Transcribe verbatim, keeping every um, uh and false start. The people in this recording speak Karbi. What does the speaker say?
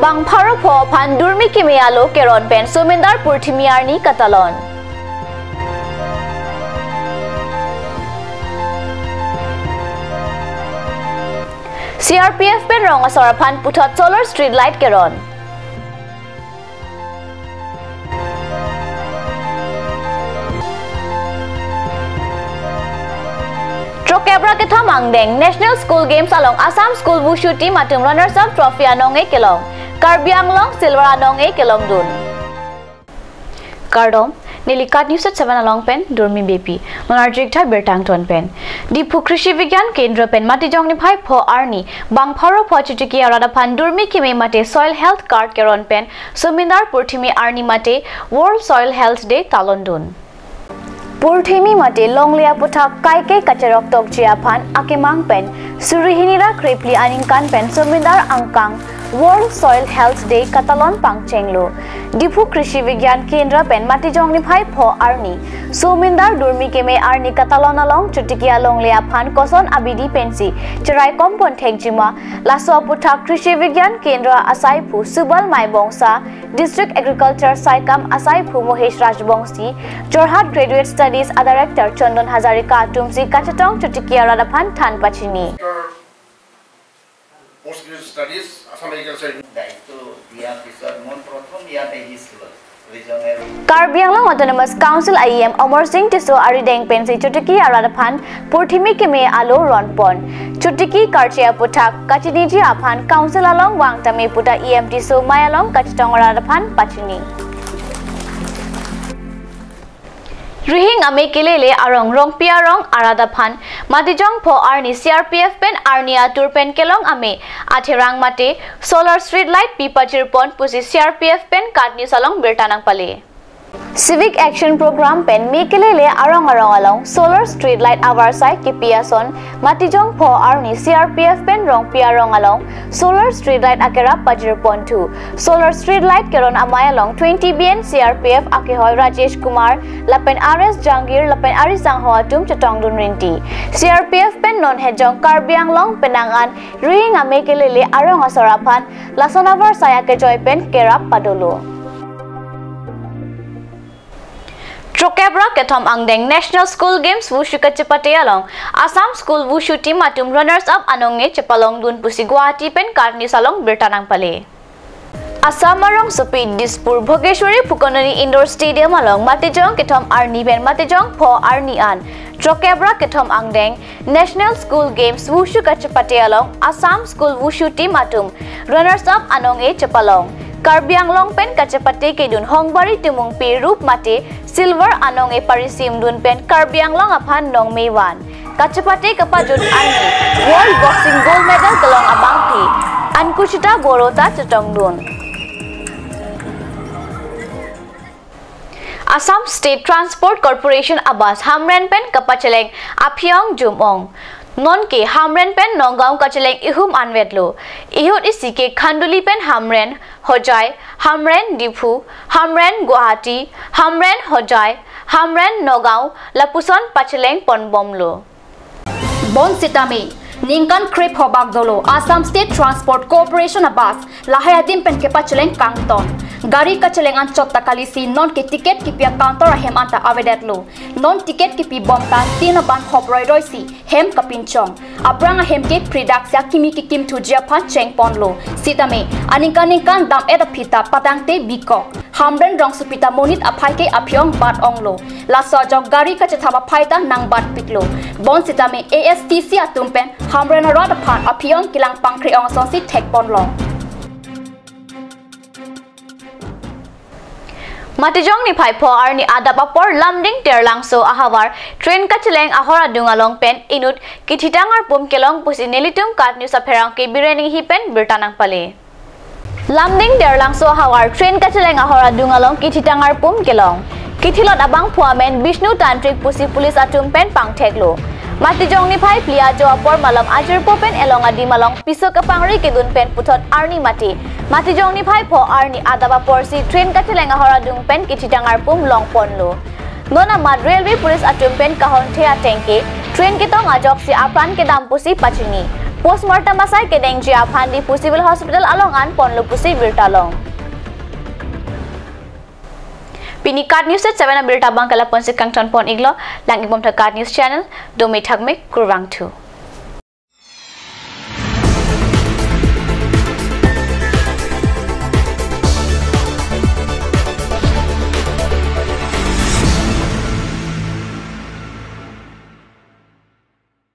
Bang pharo pho aphan durmi keme alo keron pen Somindar Purthimi arni katalon. C R P F pen rong asor aphan puthot solar street light keron. Throkkep ra kethom angdeng National School Games along Assam School Wushu Team atum runners up trophy anong-e kelong. Karbi Anglong silver anong-e kelongdun. Kardom, neli KAT News at seven along pen Durmi Beypi. Non arju-ik tha birta angton pen. Diphu Krishi Vigyan Kendra pen Matijong niphai pho arni bang pharo pho chotiki arat aphan durmi keme mate soil health card keron pen Somindar Purthimi arni mate World Soil Health Day talondun. Purthimi mate longle aputhak kaike kacherok tokji aphan akemang pen suri hini ra krephli aningkan pen Somindar angkang World Soil Health Day katalon pangchenglo. Diphu Krishi Vigyan Kendra pen Matijong niphai pho arni Somindar durmi keme arni katalon along chotiki alongle aphan koson abidi pensi cherai kompon thekjima, laso aputhak Krishi Vigyan Kendra asaiphu Subal Maibongsa, District Agriculture Saikam asaiphu Mohesh Rajbongsi, Jorhat Graduate Studies a Director Chandan Hazarika atumsi kachetong chotiki arat aphan than pachini. Post Graduate Studies, Assam Agriculture. দায়িত্ব দিয়াৰ পিছত মই প্ৰথম ইয়াত আহিছিলোঁ, regional। Karbi Anglong Autonomous Council a EM Amar Singh Tisso arideng pensi chotiki arat aphan purthimi keme alo ronpon. Chotiki karche aputhak kachiniji aphan council along vang tame puta EM Tisso mei along kachetong arat aphan pachini. Rihing ame kelele arong Rongpi arong arat aphan Matijong pho arni C R P F pen arni atur pen kelong ame atherang mate solar street light pi pajirpon pusi C R P F pen KAT News along birta nangpale. Civic Action Program pen me kelele arong arong along solar street light avarsai kipi ason Matijong pho arni C R P F pen Rongpi arong along solar street light akerap pajirponthu. Solar street light keron amei along twenty B N C R P F akehoi Rajesh Kumar lapen R S Jangir lapen arisangho atum chetongdun rinti. C R P F pen non hejong Karbi Anglong penang an Rihing ame kelele arong asor aphan lason avarsai akejoi pen kerap padolo. Throkkep ra kethom angdeng National School Games Wushu kachepate along Assam School Wushu Team atum runners up anong-e chepalongdun pusi Guwahati pen KAT News along birta nangpale. Assam arongsopi Dispur Bhogeshwari Phukanoni Indoor Stadium along Matijong kethom arni pen Matijong pho arni an throkkep ra kethom angdeng National School Games Wushu kachepate along Assam School Wushu Team atum runners up anong-e chepalong. Karbi Anglong pen kachepate kedun Hongbari Timungpi rup mate silver anong-e parisimdun pen Karbi Anglong aphan nongmevan. Kachepate kapajut arni World Boxing Gold Medal kelong abangpi Ankushita Boro ta chetongdun. Assam State Transport Corporation a bus Hamren pen kapacheleng aphi-ong jum-ong. Nonke Hamren pen Nagaon kacheleng ihum anvetlo. Ihut isi ke Khanduli pen Hamren, Hojai, Hamren, Diphu, Hamren, Guwahati, Hamren, Hojai, Hamren, Nagaon lapuson pacheleng ponbomlo. Bonsitame ningkan krepho bak dolo Assam State Transport Corporation a bus lahai adim pen kepacheleng kangton. Gari kacheleng anchot ta kalisi nonke ticket kipi a counter ahem anta avedetlo. Non ticket kipi bom ta tin aban hop roiroisi hem kapinchong. Aphrang ahem ke pridak si akimi kikimthuji aphan chengponlo. Sitame aningkan ningkan dam-et aphi ta patangte bikok. Hamren rongsopi ta monit aphai ke aphi-ong bat-onglo. Laso ajok gari kachethap aphai ta nangbatpiklo. Bonsitame A S T C atum pen Hamren arat aphan aphi-ong kelang pangkre-ong asonsi thekponlong. Matijong niphai pho arni adap apor Lumding Taralangso ahavar train kacheleng ahor adung along pen inut kithitang arpum kelong pusi nelitum KAT News apherangke Biren Enghi pen birta nangpale. Lumding Taralangso ahavar train kacheleng ahor adung along kithitang arpum kelong. Kithilot abangphu amen Bishnu Tantrik pusi police atum pen pangtheklo. Matijong niphai phli ajo apor malom ajirpo pen elong adim along piso kapangri kedun pen puthot arni mati. Matijong niphai pho arni adap aporsi train kacheleng ahor adung pen kithitang arpum longponlo. Non amat railway police atum pen kahonthe ateng ke train ketong ajoksi apran kedam pusi pachini. Postmortem asai kedengji aphan Diphu Civil Hospital along an ponlo pusi birta long. Pini KAT News Set seven abirta abang ke lapu-ansi kangton pon-iklo, lang-ik bom tha KAT News Channel, dome thakme, kurvangthu.